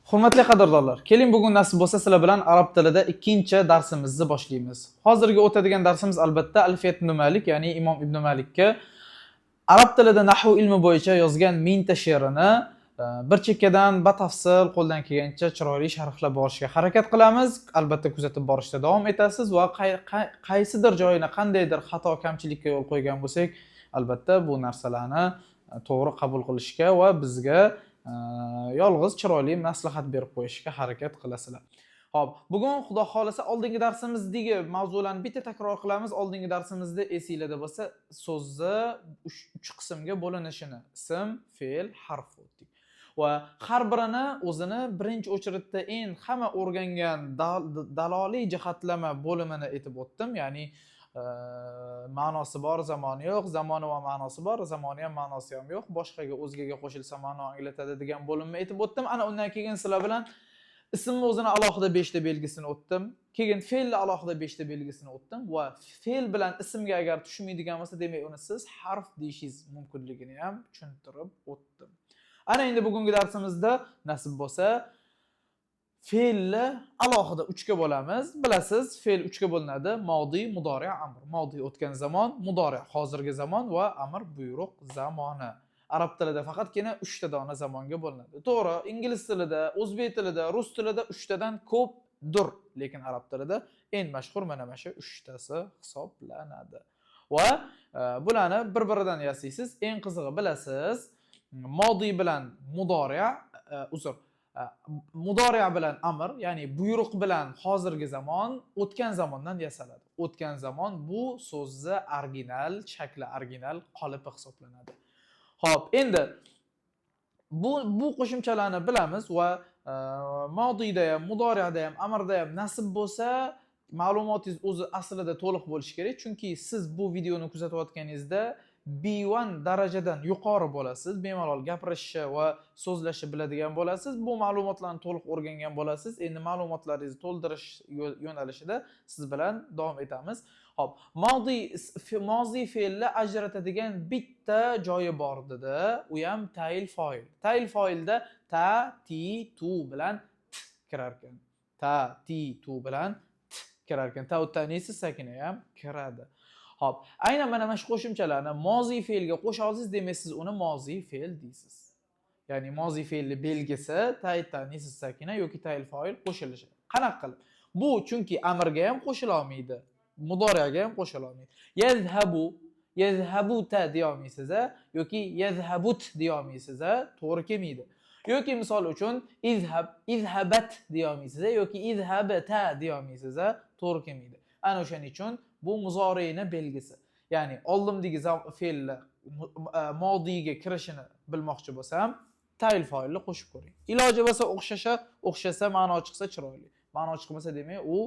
Hurmatli qadrdonlar, keling, bugun nasib bo'lsa, sizlar bilan arab tilida ikkinchi darsimizni boshlaymiz. Hozirgi o'tadigan darsimiz, albatta, Alfiyat ibn Malik, ya'ni Imom Ibn Malikka arab tilida nahv ilmi bo'yicha yozgan 1000 ta she'rini bir chekkadan batafsil, qo'ldan kelgancha chiroyli sharhlab borishga harakat qilamiz. Albatta, kuzatib borishda davom etasiz va qaysidir joyini qandaydir xato, kamchilikka yo'l qo'ygan bo'lsak, albatta, bu narsalarni to'g'ri qabul qilishga va bizga yolg'iz chiroyli maslahat berib qo'yishga harakat qilasizlar. Xo'p, bugun, Xudo xohlasa, oldingi darsimizdagi mavzularni bitta takror qilamiz. Oldingi darsimizda, esinglarda bo'lsa, so'zni uch qismga bo'linishini: ism, fe'l, harf o'tdik. Va har birini o'zini birinchi очередь da eng hamma o'rgangan daloliy jihatlama bo'limini aytib o'tdim, ya'ni ma'nosi bor, zamoni yo'q, zamoni va ma'nosi bor, zamoni ham, ma'nosi ham yo'q, boshqaga, o'zgaga qo'shilsa, ma'no anglatadi degan bo'limni aytib o'tdim. Ana undan keyin sizlar bilan ismni o'zini alohida beshta belgisini o'tdim. Keyin fe'lni alohida beshta belgisini o'tdim va fe'l bilan ismga agar tushmaydigan bo'lsa, demak, uni siz harf deyishingiz mumkinligini ham tushuntirib o'tdim. Ana endi bugungi darsimizda, nasib bo'lsa, fe'lni alohida uchga bo'lamiz. Bilasiz, fe'l uchga bo'linadi: modiy, mudori, amr. Modiy o'tgan zamon, mudori hozirgi zamon va amr buyruq zamoni. Arab tilida faqatgina uchta dona zamonga bo'linadi. To'g'ri, ingliz tilida, o'zbek tilida, rus tilida uchtadan ko'pdir, lekin arab tilida eng mashhur mana shu uchtasi hisoblanadi. Va bularni bir biridan yasaysiz. Eng qizig'i, bilasiz, modiy bilan mudori, uzr, mudori bilan amr, ya'ni buyruq bilan hozirgi zamon o'tgan zamondan yasaladi. O'tgan zamon bu so'zni original shakli, original qolipi hisoblanadi. Xo'p, endi bu qo'shimchalarni bilamiz va modiyda ham, mudoriyada ham, amrda ham, nasib bo'lsa, ma'lumotingiz o'zi aslida to'liq bo'lishi kerak, chunki siz bu videoni kuzatayotganingizda B1 darajadan yuqori bo'lasiz, bemalol gapirishni va so'zlashni biladigan bo'lasiz, bu ma'lumotlarni to'liq o'rgangan bo'lasiz. Endi ma'lumotlaringizni to'ldirish yo'nalishida siz bilan davom etamiz. Xo'p, moziy fe'lni ajratadigan bitta joyi bor dedi. U ham tayil foil. Tayil foilda ta, ti, tu bilan t kirar ekan. Ta, ti, tu bilan t kirar ekan. Ta tanisi sakina ham kiradi. Xo'p, aynan mana shu qo'shimchalarni moziy fe'lga qo'sha olsangiz, demak, siz uni moziy fe'l deysiz. Ya'ni moziy fe'lni belgisi tay tanisi sakina yoki tayil foil qo'shilishi. Qanaqa qilib? Bu chunki amrga ham qo'shila olmaydi, mudoriyaga ham qo'shila olmaydi. Yazhabu, yazhabuta deya olmaysiz a yoki yazhabut deya olmaysiz a, to'g'ri kelmaydi. Yoki misol uchun izhab, izhabat deya olmaysiz a yoki izhabta deya olmaysiz a, to'g'ri kelmaydi. Ana o'shaning uchun bu muzoriyni belgisi. Ya'ni oldimdagi fe'lni modiyga kirishini bilmoqchi bo'lsam, tayil foilni qo'shib ko'ring. Iloji bo'lsa o'xshasha, o'xshasa, ma'no chiqsa, chiroyli. Ma'no chiqmasa, demak, u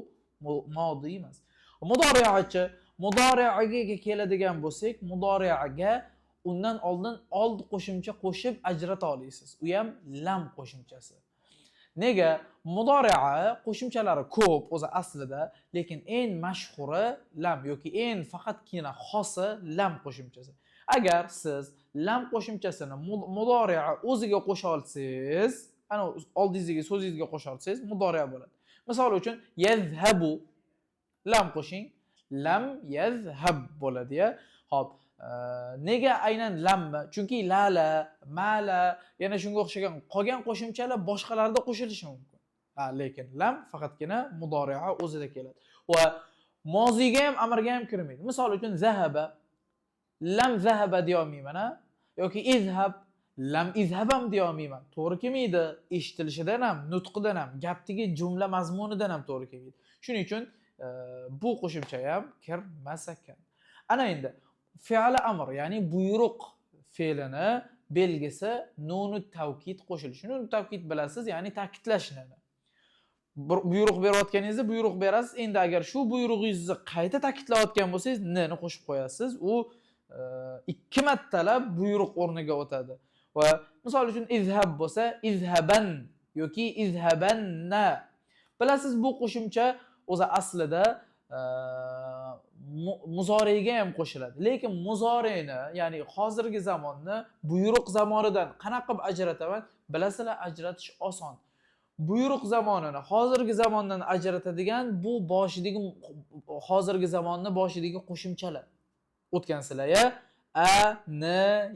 modiy emas. Mudoriachi, mudoriaga keladigan bo'lsak, mudoriaga undan oldin old qo'shimcha qo'shib ajrata olasiz. U ham lam qo'shimchasi. Nega? Mudoria qo'shimchalari ko'p o'zi aslida, lekin eng mashhuri lam yoki eng faqatgina xosi lam qo'shimchasi. Agar siz lam qo'shimchasini mudoria o'ziga qo'sha olsangiz, ana oldingizdagi so'zingizga qo'sha olsangiz, mudoria bo'ladi. Misol uchun yazhabu, lam qo'shing, lam yazhab bo'ladi ya. Xo'p, nega aynan lammi? Chunki lala, mala, yana shunga o'xshagan qolgan qo'shimchalar boshqalarda qo'shilishi mumkin. Ha, lekin lam faqatgina mudoria o'zida keladi. Va moziyga ham, amrga ham kirmaydi. Misol uchun zahaba, lam zahaba deya olmayman, ha? Yoki izhab, lam izhab ham deya olmayman. To'g'ri kelmaydi. Eshitilishidan ham, nutqidan ham, gapdagi jumla mazmunidan ham to'g'ri kelmaydi. Shuning uchun bu qo'shimcha ham kirmas ekan. Ana endi fe'li amr, ya'ni buyruq fe'lini belgisi nunu tavkid qo'shilishi. Nunu tavkid, bilasiz, ya'ni ta'kidlashni. Bir buyruq berayotganingizda buyruq berasiz. Endi agar shu buyrug'ingizni qayta ta'kidlayotgan bo'lsangiz, n ni qo'shib qo'yasiz. U ikki martalab buyruq o'rniga o'tadi. Va misol uchun izhab bo'lsa, izhaban yoki izhabanna. Bilasiz, bu qo'shimcha o'zi aslida muzoriga ham qo'shiladi. Lekin muzorini, ya'ni hozirgi zamonni buyruq zamonidan qanaqa qilib ajrataman? Bilasizlar, ajratish oson. Buyruq zamonini hozirgi zamondan ajratadigan bu boshidagi hozirgi zamonni boshidagi qo'shimchalar. O'tgansizlar ya, a, n,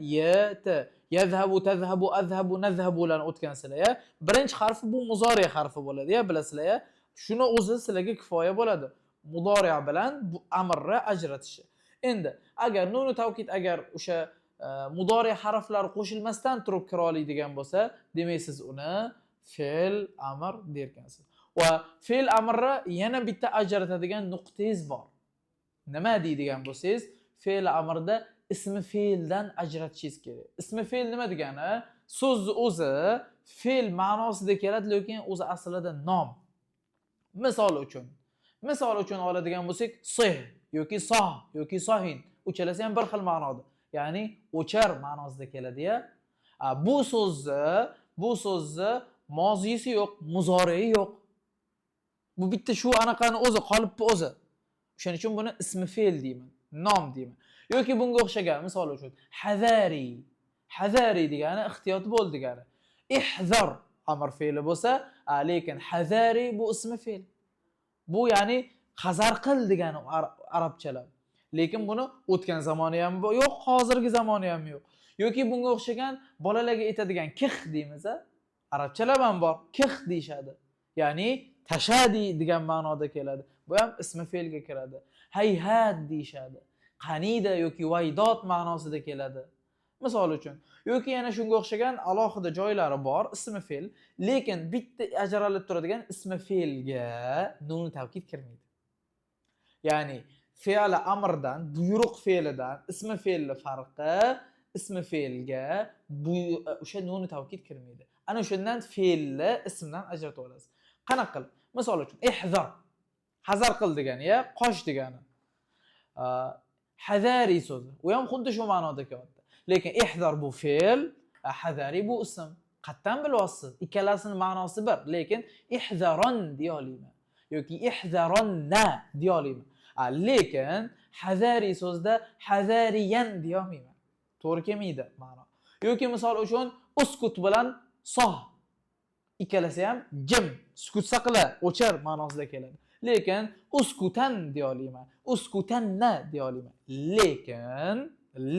y, t. Yazhabu, tazhabu, azhabu, nazhabularni o'tgansizlar ya. Birinchi harfi bu muzori harfi bo'ladi ya, bilasizlar ya. Shuni o'zi sizlarga kifoya bo'ladi. Mudori bilan bu amrni ajratishi. Endi agar nuni tavkid agar o'sha mudori harflari qo'shilmasdan turib kira oladigan bo'lsa, demak siz uni fe'l amr derkansiz. Va fe'l amrni yana bitta ajratadigan nuqtangiz bor. Nima deydigan bo'lsangiz, fe'l amrda ismi fe'ldan ajratishingiz kerak. Ismi fe'l nima degani? So'zni o'zi fe'l ma'nosida keladi, lekin o'zi aslida nom. Misol uchun oladigan bo'lsak, sih yoki soh yoki sohin, uchalasi ham bir xil ma'noda. Ya'ni o'char ma'nosida keladi-ya. Bu so'zni moziysi yo'q, muzoriyi yo'q. Bu bitta shu anaqani o'zi, qolipni o'zi. O'shaning uchun buni ismi fe'l deyman, nom deyman. Yoki bunga o'xshagan, misol uchun, hazari. Hazari degani ehtiyot bo'l degani. Ihzar amr fe'li bo'lsa, lekin hazari bu ismi fe'l. Bu ya'ni hazar qil degani arabchalab. Lekin buni o'tgan zamoni ham yo'q, hozirgi zamoni ham yo'q. Yoki bunga o'xshagan bolalarga aytadigan kix deymiz, a? Arabchalab ham bor, kix deyishadi. Ya'ni tashadi degan ma'noda keladi. Bu ham ismi fe'lga kiradi. Hayhat deyishadi. Qanida yoki vaydot ma'nosida keladi. Misol uchun, yoki yana shunga o'xshagan alohida joylari bor ismi fe'l, lekin bitta ajralib turadigan ismi fe'lga nun tavkid kirmaydi. Ya'ni fe'li amrdan, buyruq fe'lidan ismi fe'lni farqi, ismi fe'lga bu o'sha nun tavkid kirmaydi. Ana shundan fe'lni ismdan ajratib olasiz. Qanaqa qilib? Misol uchun, ihzar. Hazar qil degani, ya, qoch degani. Hazari so'zi. U ham xuddi shu ma'noda kelyapti. Lekin ihzar bu fe'l, hazari bu ism. Qayerdan bilyapsiz? Ikkalasining ma'nosi bir, lekin ihzaron deya olmayman yoki ihzaronna deya olmayman. Lekin hazari so'zida hazariyan deya olmayman. To'g'ri kelmaydi ma'no. Yoki misol uchun uskut bilan soh, ikkalasi ham jim, sukut saqla, o'chir ma'nosida keladi. Lekin uskutan deya olmayman, uskutanna deya olmayman.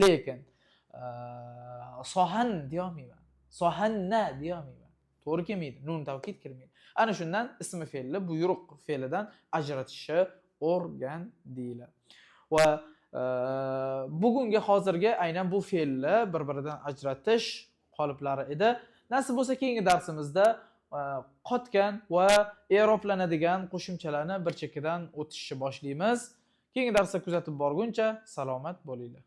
Lekin sohan deya olmayman, sohanna deya olmayman. To'g'ri kelmaydi, nun tavkid kirmaydi. Ana shundan ismi fe'lni buyruq fe'lidan ajratishni o'rgan deyiladi. Va bugungi hozirgi aynan bu fe'lni bir-biridan ajratish qoliplari edi. Nasib bo'lsa keyingi darsimizda qotgan va i'roblanadigan qo'shimchalarni bir chekkadan o'tishni boshlaymiz. Keyingi darsda kuzatib borguncha salomat bo'linglar.